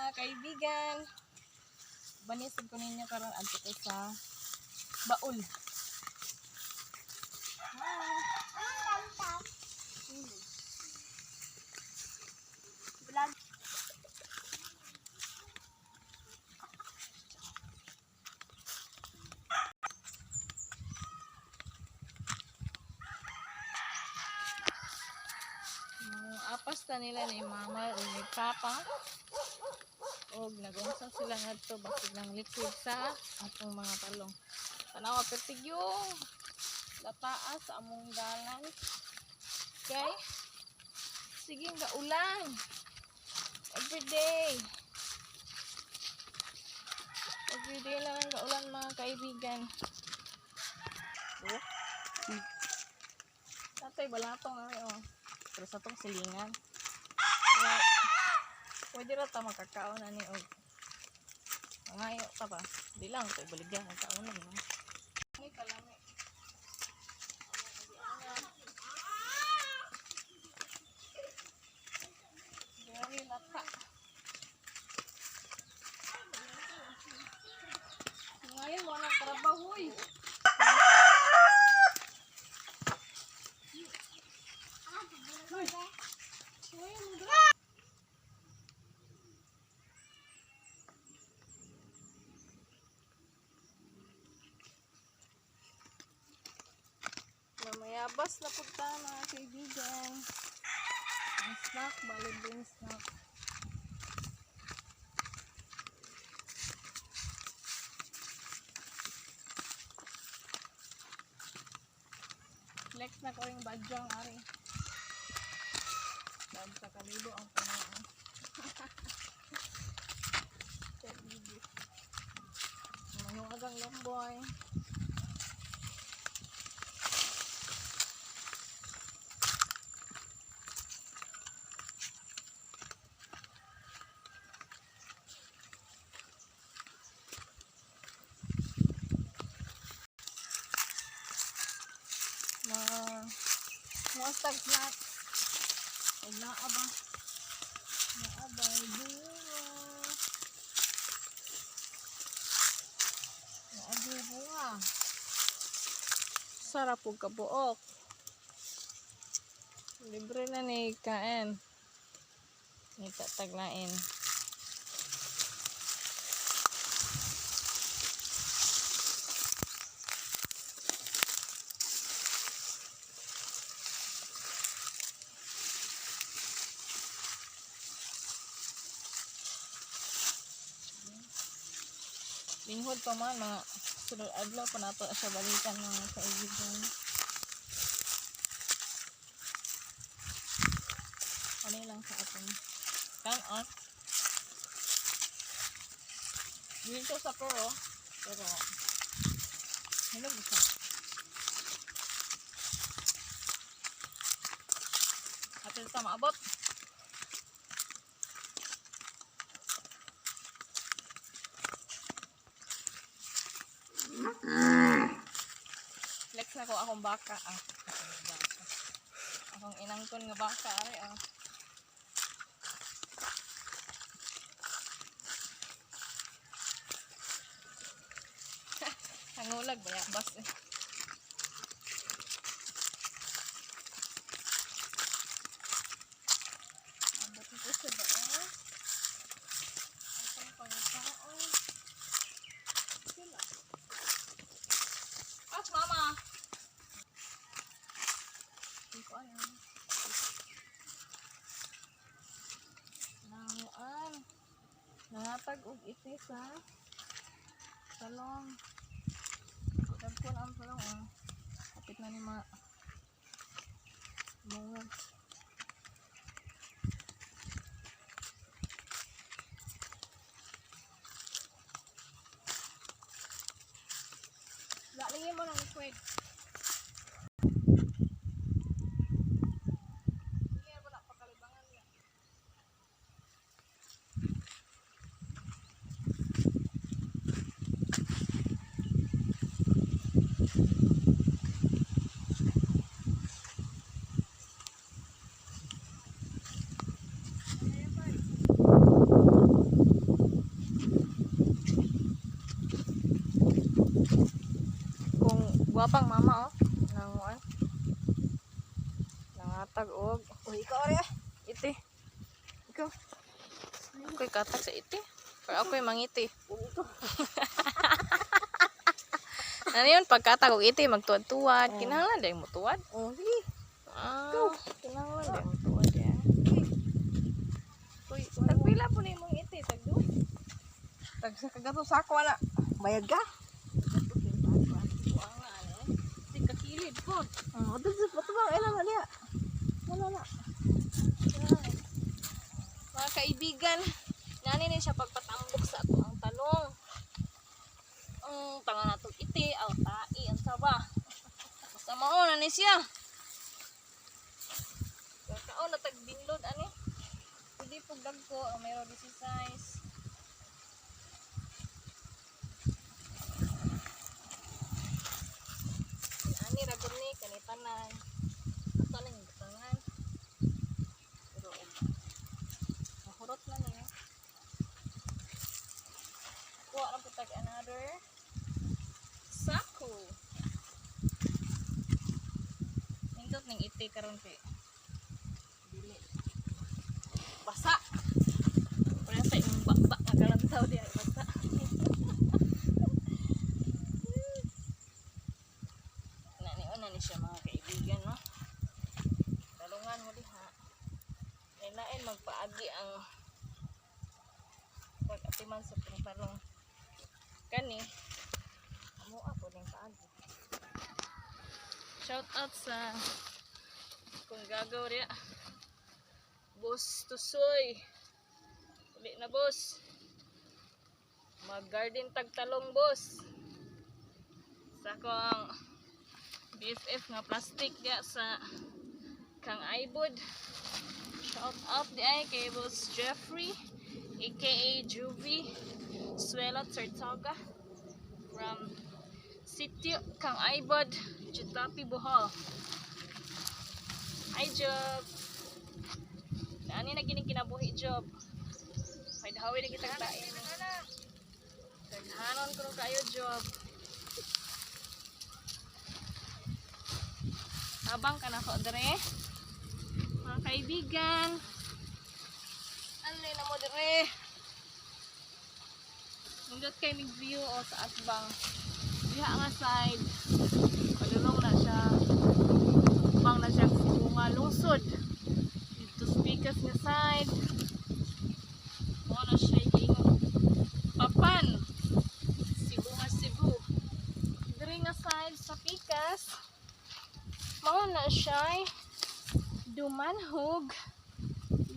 Mga kaibigan. Banisig ko ninyo karon adto ko sa baul. Hi. Vlog. Mga apas ta nila ni mama o ni papa. Og nagungsa sila ngadto basig ng liquid sa atong mga talong. Tanawa pertig yung lataa sa among dalan. Okay? Sige nga ulan. Every day. Every day lang ang kaulan, mga kaibigan. Oh. Tatay, balatong ay oh. Pero sa tong silingan. Kaya, pwede ra ta makakaon ani og mangayo ta ba? Di lang to ibaligya ang kaonon no. May kalami. Very lata. Ngayon mo nang trabaho uy. Mamayabas na punta, mga kaibigan. Ang snack, balibing snack. Flex na ko yung badyang ari. Dahil sa kalibo ang punuan. Kalibo. Manuagang lamboy. Ma mga snack. Huwag na aba. Naabay bunga. Naabay bunga. Sarap og kabuok. Libre na ni kain. Ni tataglain. Linghod pa man, mga sunod adlaw pa nato siya balikan, mga kaibigan. Ano lang sa atong kan on. Dito sa pero pero hinog siya. Atin sa maabot. Flex na ko akong baka. Ah, akong baka. Akong inangkon nga baka ay ah. Hangulag ba bas eh. Abot ko sa bao. Atong pangitaon. Sila. As mama. Hindi ko alam. Nanguan. Nangatag og iti sa salong. Dagko na ang salong ah. Kapit na ni mga bunga. Lalagyan mo ng liquid. Sige, wala pa kalibangan niya. Gwapang mama oh. Nanguan. Nangatag og Uy, ikaw rin ah. iti. Ikaw. Ako'y katag sa iti. Pero ako'y mangiti. Uy, ikaw. Ano yun, pagkatag og iti, magtuwad-tuwad. Oh. Kinahanglan dahil mo tuwad. Oh, sige. Ah, Go. kinahanglan dahil mo tuwad ya. Uy, tagpila po na imong iti, tagdo. Tag sa kagato sako ana. Bayad ka? Kuha nga, ano? Di kakilid po. Oh, dito sa patubang ilan na niya. Wala na. Mga kaibigan, nani ni siya pagpatambok sa ato ang talong. Ang tanga natong iti, aw tai, ang saba. Basta mao na ni siya. Kaon na tag binlod ani. Pwede pug dagko ang mayroon si size. Ani ra gud ni kani tanan. Ato ning butangan. Pero mahurot na niya. Kuha na po tag another sako. Nindot ning iti karon kay dili. Basa. Wala sa imong bakbak nga kalantaw di ay basa. Nani una ni siya, mga kaibigan, no. Talungan mo diha. Lain magpaagi ang pag-atiman sa talong. Kani, amo ako ning paagi. Shout out sa kung gagaw riya. Boss Tusoy. Uli na, boss. Mag-garden tagtalong, boss. Sa akong BFF nga plastic diya sa Kang Ibod. Shout out di ay kay Boss Jeffrey aka Juvie Suela Tortoga from Sitio Kang Ibod, Jitapi, Bohol. Hi, Job! Ani na gini kinabuhi, Job. May dahawi na kitang tain. Daghanon ko kayo, Job. Habang ka na ko dere. Mga kaibigan. Ano na mo dere? Nindot kay mig view o sa atbang. Diha nga side. Padulong na siya. Bang na siya nga lungsod. Dito speakers nga side. Mo na siya giingon. Papan. Cebu nga Cebu. Diri nga side sa Pikas. Mao na siya Dumanhog.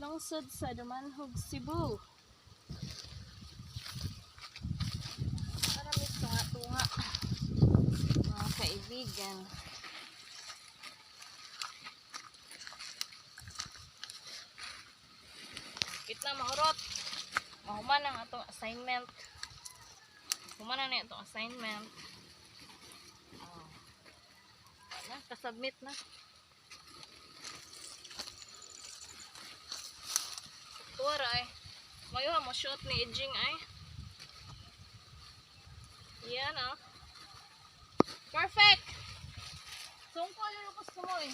Lungsod sa Dumanhog, Cebu. Para may tunga-tunga. Mga kaibigan. Kit na mahurot. Mahuman ang atong assignment. Human na ni atong assignment. Oh. Na, kasubmit na. Tuwara ay. Mayo mo shot ni Ejing ay. Yan ah. Perfect! Sungkol yung gusto mo eh.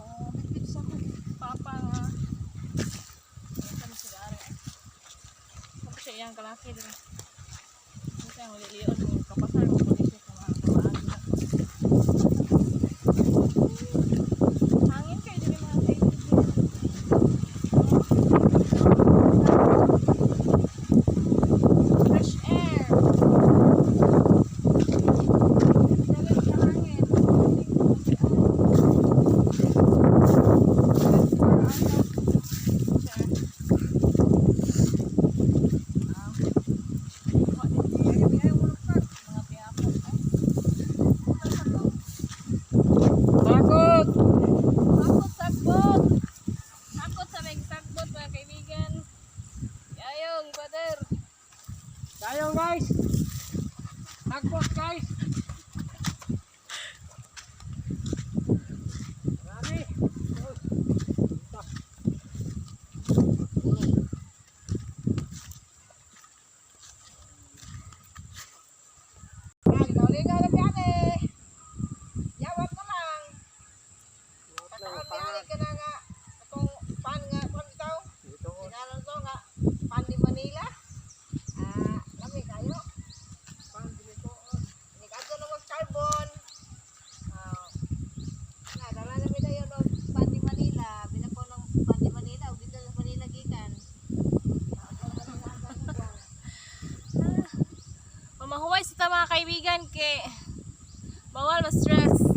Oh, bitbit sa ako. Papa nga. Ano sila ari? Ako siya iyang kalaki din. Ano siya ang liliyon mo kapasar mo kundi siya sa mga kamaan. Hangin kayo din, mga kaibigan. Fresh air. Dagat na hangin. Good for our health. Mga piyapot. Ay. Takot! Takot sagbot! Takot sa may sagbot, mga kaibigan. Yayong, brother. Tayo, guys! Takot, guys! Marami! Uy. Ito. Ligaw-ligaw lang yan eh! Kaibigan, kay bawal ma-stress.